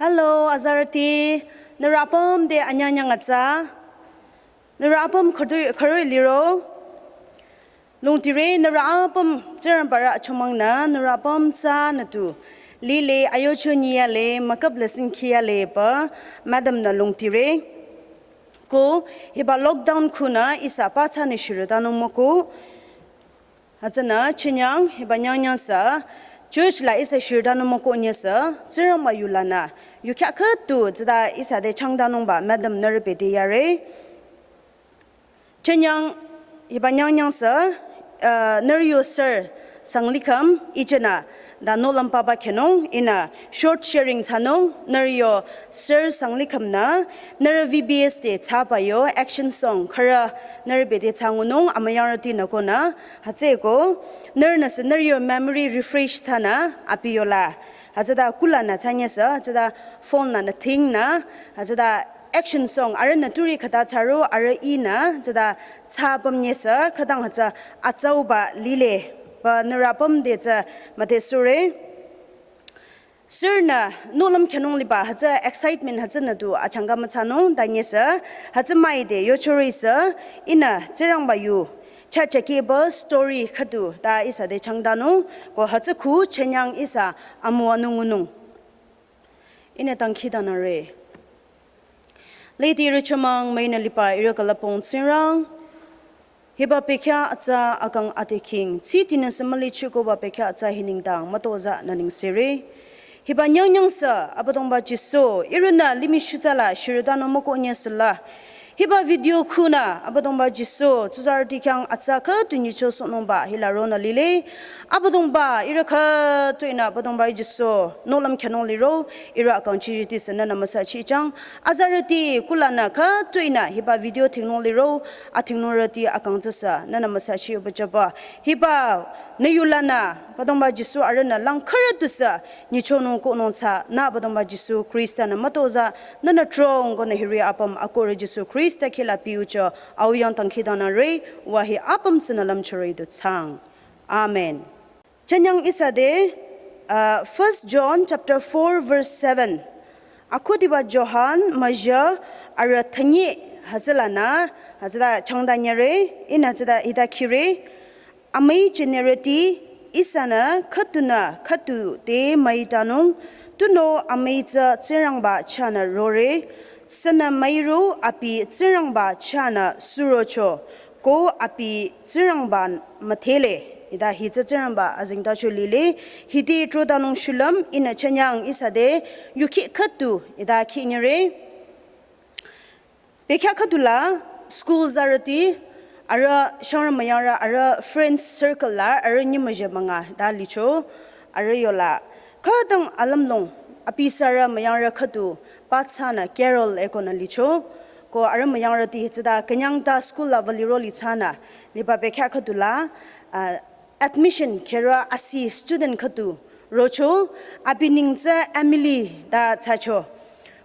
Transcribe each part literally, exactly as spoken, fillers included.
Hello, azarüti. Nührü apüm te anyangnyang atsa. Nührü apüm khüdu-, khürü liro. Lungtire nührü apüm Tsingrangbarü achomang nü, nührü apüm tsü nü tu. Lile ayocho nyiyale, makap lesson khiyale pü, madam nü lungtire. Ko, hiba lockdown khunü ihsa pa tsü nü shirütanung müko. Hütsünü, chinyang, hiba nyangnyang sü, church la ihsa shirütanung müko nyesü, Tsingrangba yulanü, yu kya khütu, tsüda ihsa te changtanungba, madam nührü bete yare. Chinyang, hiba nyangnyang sü, uh, nührü yo sir, Sanglikham, ichenü, da nolam papa khenung, ihnü, short sharing thsanung, nührü yo sir Sanglikham nü, nührü V B S te thsaba yo, action song, khürü, nührü bete thsangunung, amüyangrüti nü konü, hütsüeko, nührünü sü nührü yo memory refresh thsanü, abi yola. Hütsüda kulanü thsanyesü, hütsüda phone lanü thingnü, hütsüda action song, arühnü turi khüta thsaro, arüh ihnü, hütsüda thsapümnyesü, khütang hütsü atsauba lile, pü nührü apüm te tsü müdhe sure. Sir nü, nolam khenung liba, hütsü excitement hütsünü tu achangka müthsanung, danyesü, hütsü müide, yochorüsü, ihnü, Tsingrangba yu, cha chakeba story khütu, ta ihsa te changtanung, ko hütsü khu, chinyang ihsa, amüwanung ngunung. Ihnü dangkhidangnangre. Ledi rüchomang müinü liba ihrü külüpong Tsingrang. Hiba pekya atsa akang ateking. Tsitinü sü mülichikoba pekya atsa hi nengdang mütozah nü nengsere. Hiba nyangnyang sü Abüdongba Jisu. Ihrünü limih shutsa la shirütanung müko nyesüla. Hiba video khunü, Abüdongba Jisu, tsuzarüti khyang atsa khütu nyichosohnungba, hila ronü lile. Abüdongba, ihrü khütu ihnü, Abüdongba Jisu, nolam khenung liro, ihrü akang chiriti sü nünü müsachichang. Azarüti, kulanü khütu ihnü, hiba video thingnung liro, athingnungrüti akang tsüsü, nünü müsachi uba jüba. Hiba, nü yulanü, Abüdongba Jisu arühnü lang khürü tusü, nyichonung konung tsü, nü Abüdongba Jisu Khrista nü mütozah, nünü trong konü hiri apüm akohrü Jisu Khrista khila piucho, auyang dangkhidangnangre, wa hi apüm tsünü lümchore du thsang. Amen. Chinyang ihsa te, uh, First John chapter four verse seven. Akhudiba Johan müjü arüh thünye hütsülanü, hütsüda changtanyere, ihnü hütsüda hita khire, Amüi jünirüti ihsanü khüdunü khüdu te müitanung, tunüo amüi tsü Tsingrangba chahnü rore, sünü müiro abi Tsingrangba chahnü surocho, ko abi Tsingrangba müdhele. Hita hi tsü Tsingrangba azengtacho lile, hiti trotanung shulüm ihnü chinyang ihsa te yuki khüdu hita khinyere. Pekya khüdula school zarüti, arüh shangrü müyangrü, arüh friends circle la, arüh nyümüje münga ta licho, arüh yola. Khütang alümlong, abi sürü müyangrü khüdu, pa tsünü Carol ekonü licho. Ko arüh müyangrüti hütsüda künyang ta school la wüliro li tsünü, liba pekya khüdula, ah, admission kherü asi student khüdu rocho, abi neng tsü Emily ta thsacho.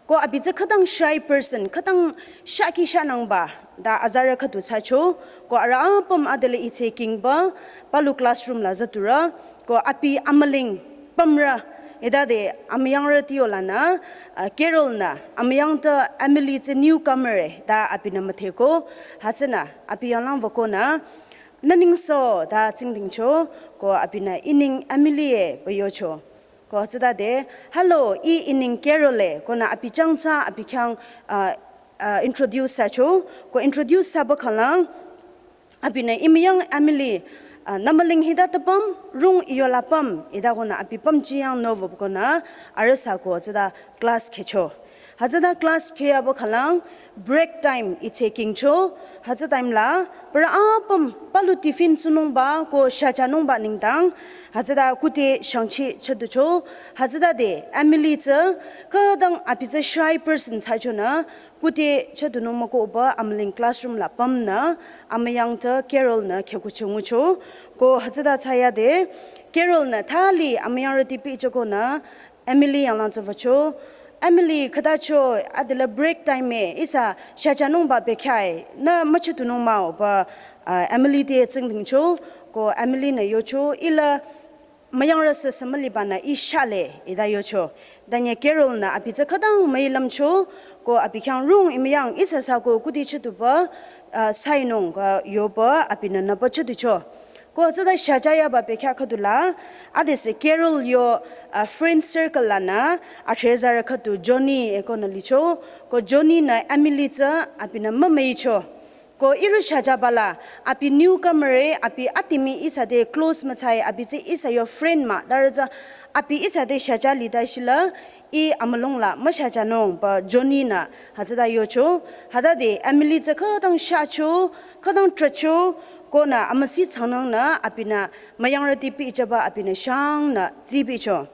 Ko abi tsü khütang shy person, khütang shaki shanangba ta azarü khüdu thsacho. Ko arüh apüm adele itse kingba, palu classroom la zaturü. Ko abi amüling pümrü, hita te amüyangrüti yolanü, ah, Carol nü, amüyang ta Emily tsü newcomer e, ta abinü müdheko, hütsünü, abi yanglang wükonü, nü neng so ta tsingdhingcho, ko abinü ih neng Emily e pü yocho. Ko hütsütade, hello, ih ih neng Carol e, konü abi chang tsü abi khyang, ah, ah, introduce thsacho, ko introduce thsaba khanglang, abinü ih müyang Emily, ah, nü mülung hita tapüm, rung ih yola püm, hita konü abi püm jiyang nü wüpü konü, arüh sü ko hütsüta class khehcho. Hütsüta class kheyaba khanglang break time itse kingcho, hütsü time la, parü apüm palu tiffin tsunungba ko shajanungba nengdang, hütsüta kute shangchi chüducho, hütsütade Emily tsü khütang abi tsü shy person thsachonü, kute chüdunung mükohba amüling classroom la pümnü, amüyang ta Carol nü khekuchi ngucho, ko hütsüta thsayade, Carol nü thali amüyangrüti pehjükonü, Emily yanglang tsü wücho. Emily, khütacho, adela break time e, ihsa shajanungba bekhyah e, nü müchüdunung mah-o pü, ah, Emily te tsingdhingcho, ko Emily nü yocho, ih la müyangrü sü sümülibanü i shale ita yocho. Tanye Carol-nü abi tsü khütang müi lümcho, ko abi khyang rung imüyang ihsa sü ko kuti chütuba, ah, sainung ka yoba abinü nüpa chütucho. Ko tsüta shajayaba bekhyah khüdula, adesü Carol yo, ah, friend circle lanü, athezarü khüdu Johnny eko nü licho, ko Johnny nü Emily tsü abinü mümüicho. Ko ihrü shajabala, abi newcomer-e, abi atimi ihsa te close mütsai, abi tsü ihsa yo friend mah, darü tsü abi ihsa te shaja lita shila, i amülung la müshajanung pü Johnny nü hütsüta yocho, hütade Emily tsü khütang shacho, khütang trahcho, ko nü amüsi changnung nü abinü müyangrüti pijaba abinü shangnü zibicho.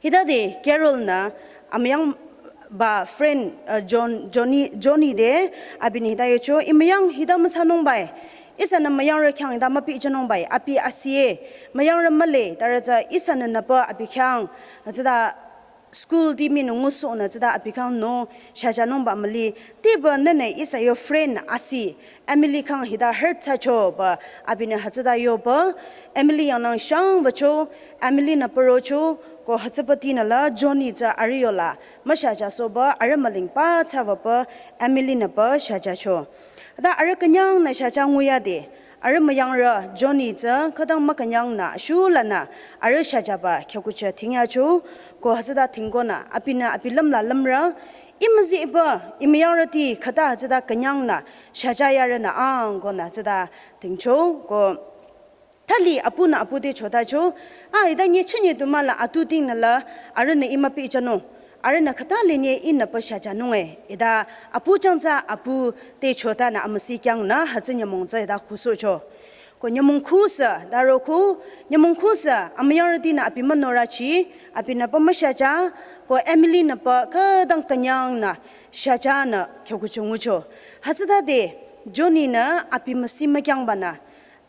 Hitade Carol-nü amüyangba friend, uh, John, Johnny, Johnny te abinü hita yocho, i müyang hita mütsanungbai. Ihsanü müyangrü khyang hita müpijünungbai. Abi asie, müyangrü mühle, darü tsü ihsanü nüpa abi khyang, tsüta school ti minü ngusohnü tsüta abi khyang no shajanungba müli. Tiba nene ihsa yo friend asi Emily khyang hita hurt thsacho pü abinü hütsüta yoba, Emily yangnang shang wücho, Emily nü pürocho, ko hütsüba tinü la Johnny tsü arüh yola müshajasohba, arüh mülingba thsawüpü Emily nü pü shajacho. Hüta arüh künyangnü shaja nguyade, arüh müyangrü Johnny tsü khütang mükünyangnü shulanü arüh shajaba khyükuchü thingyacho, ko hütsüta thingkonü abinü abi lümla lümrü, i müziba, i müyangrüti khüta hütsüta künyangnü shajayarünü ang konü hütsüta thingcho, ko thali apunü apu te chotacho, a, ita nye chenye tu müla atu tingnü la, arühnü i müpijünung, arühnü khüta le nye ihnü pü shajanung e, ita apu chang tsü apu te chotanü amüsi kyangnü hütsü nyümong tsü ita khusohcho. Ko nyümong khusü, darü khu, nyümong khusü, amüyangrütinü abi münora chi, abinü pü müshaja, ko Emily nü pü khütang künyangnü shajanü khyükuchü ngucho. Hütsütade Johnny nü abi müsi mükyangbanü,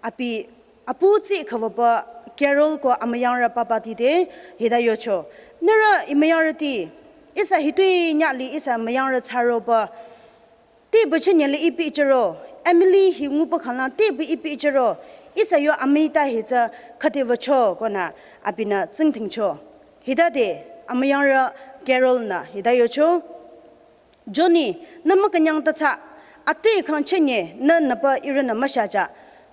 abi apu tsü khawüba Carol ko amüyangrü papa ti te hita yocho, nührü i müyangrüti, ihsa hitoi nyali ihsa müyangrü thsaroba, tiba chenye le i pijüro, Emily hi nguba khanglang tiba i pijüro, ihsa yo amüi ta hi tsü khüde wücho konü abinü tsingdhingcho. Hitade amüyangrü Carol-nü hita yocho, Johnny, nü mükünyang ta thsa, ate khang chenye nü nüpa ihrünü müshaja.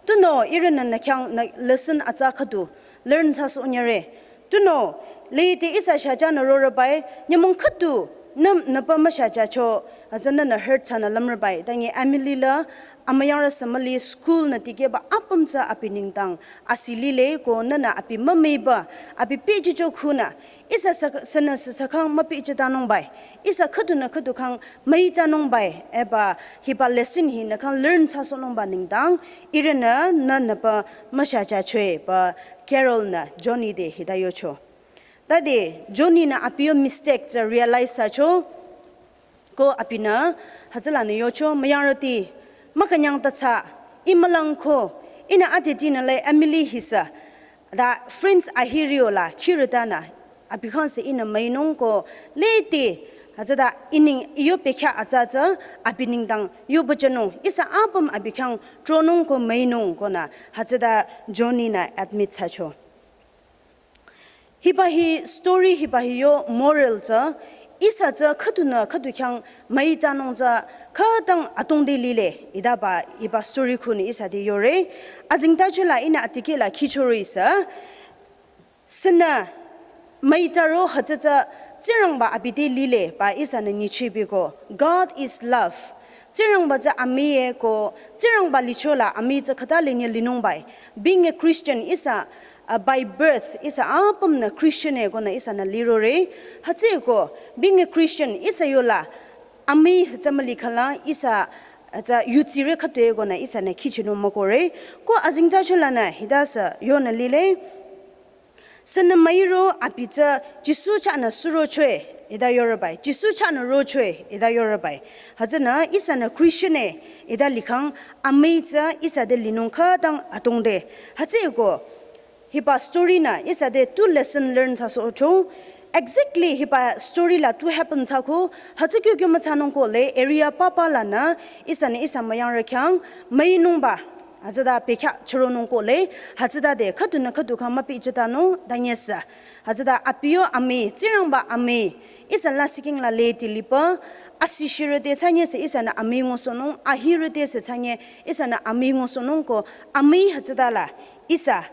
Tunüo ihrünü nü khyang nü lesson atsa khüdu learn thsasohnyüre. Tunüo, lede ihsa shajanü rorübai, nyümong khüdu nü nüpa müshajacho, hütsü nünü hurt thsanü lümrübai. Tanye Emily la, amüyangrü sü müli school nü tikehba apüm tsü abi nengdang asi lile, ko nünü abi mümüiba, abi pijücho khunü, ihsa sü, sünü sü sü khyang müpijütanungbai, ihsa khüdunü khüdu khyang müitanungbai, eba hiba lesson hi nü khyang learn thsasohnungba nengdang, ihrünü nü nüpa müshajachoe pü Carol-nü Johnny te hita yocho. Tade Johnny nü abi yo mistake tsü realize thsacho, ko abinü hütsülanü yocho, müyangrüti, mükünyang ta thsa, i mülang ko, ihnü ade tinü le Emily hi sü, ta friends ahiri yola khirütanü, abi khyang sü ihnü müinung ko, lede, hütsüta i neng i yo bekhyah atsa tsü abi nengdang yoba jünung, ihsa apüm abi khyang tronung ko müinung konü, hütsüta Johnny nü admit thsacho. Hiba hi story hiba hi yo moral tsü, ihsa tsü khüdunü khüdu khyang müitanung tsü khütang atongde lile, itaba hiba story khunü ihsa te yore. Azengtachola ihnü atikehla khichoro ihsa, sünü müitaro hütsü tsü Tsingrangba abi te lile pü ihsanü nyichibiko. God is love. Tsingrangba tsü amüi e ko, Tsingrangba lichola amüi tsü khüta lenye linungbai. Being a Christian ihsa, uh, by birth, ihsa apümnü Christian e konü ihsanü lirore. Hütsüeko, being a Christian ihsa yola amüi hütsü müli khanglang ihsa, uh, tsü yutsire khütoi konü ihsanü khichinung mükohre. Ko azengtacholanü hita sü yonü lile. Sünü müiro abi tsü Jisu chahnü surochoe ita yorübai, Jisu chahnü rochoe ita yorübai. Hütsünü ihsanü Christian e ita likhang amüi tsü ihsa te linung khütang atongde. Hütsüeko hiba story nü ihsa te tu lesson learn thsasohcho. Exactly hiba story la tu happen thsako, hütsü kyo kyo müthsanung kohle area papa lanü ihsanü ihsa müyangrü khyang müinungba Hütsüta bekhyah chüronung kohle, hütsütade khüdunü khüdu khyang müpehjütanung, tanyesü. Hütsüta abi yo amii, Tsingrangba amii, ihsa lasihking la lede liba, asishirü te thsanyesü ihsanü amii ngusohnung, ahirü te sü thsanye ihsanü amii ngusohnung ko, amii hütsüta la, ihsa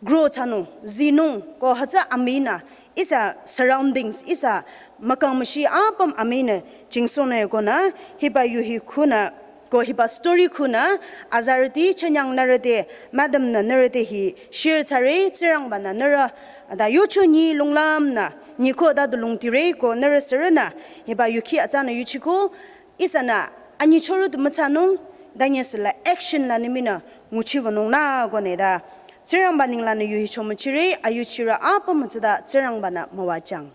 grow thsanung, zinung, ko hütsü aminü, ihsa surroundings, ihsa mükangmüshi apüm aminü, jingsohnung konü, hiba yuhi khunü, ko hiba story khunü, azarüti, chünyang nührü te, madam nü nührü te hi, share thsare, Tsingrangba nü nührü, ada yocho nyi lunglam nü, nyi ko da du lungtire, ko nührü sürünü, hiba yukhi atsanü yuchiko, ihsanü anyichorü du müthsanung, tanyesü la action la nü minü nguchiwünung nü konü da. Tsingrangba ninglangnü yuhicho müchire, ayuchirü apüm hütsüta Tsingrangba nü müwajüng.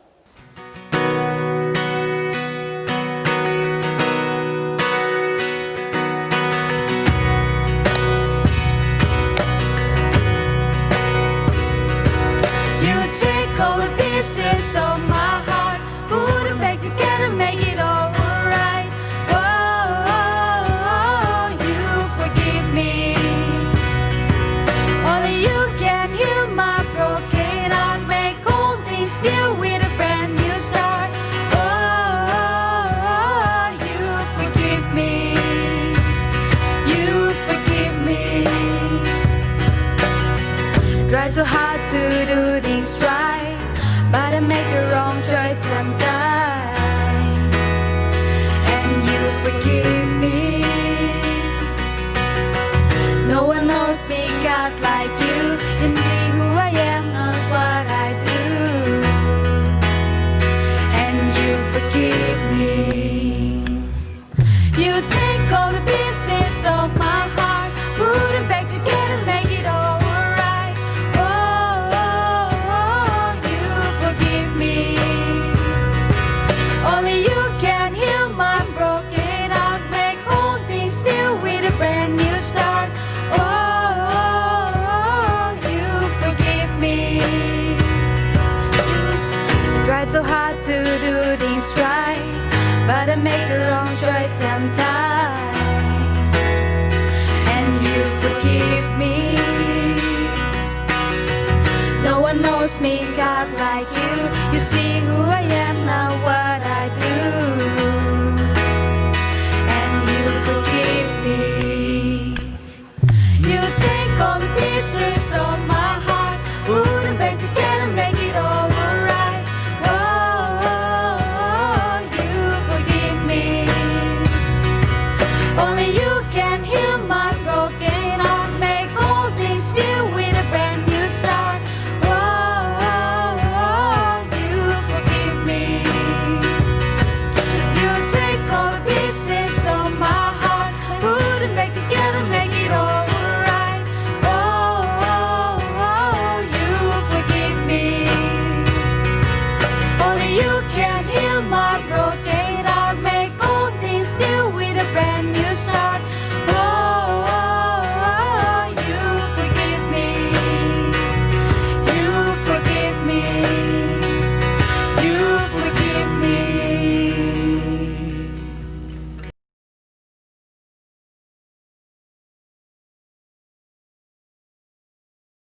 You take all the pieces of my heart, put them back together, make it all alright. Oh, you forgive me. Only you can heal my broken heart, make all things new with a brand new start. Oh, you forgive me. You forgive me. Try so hard to do things right, but I make the wrong choice sometimes. And you forgive me. No one knows me, God, like you. You see who I am, not what I do. And you forgive me. You take all the pieces of my heart, put them back together, make it all alright. Oh, you forgive me. Only you can heal my broken heart, make all things new with a brand new start. Oh, you forgive me. You try so hard to do things right, but I make the wrong choice sometimes. And you forgive me. No one knows me, God, like you. You see who I am, not what I do.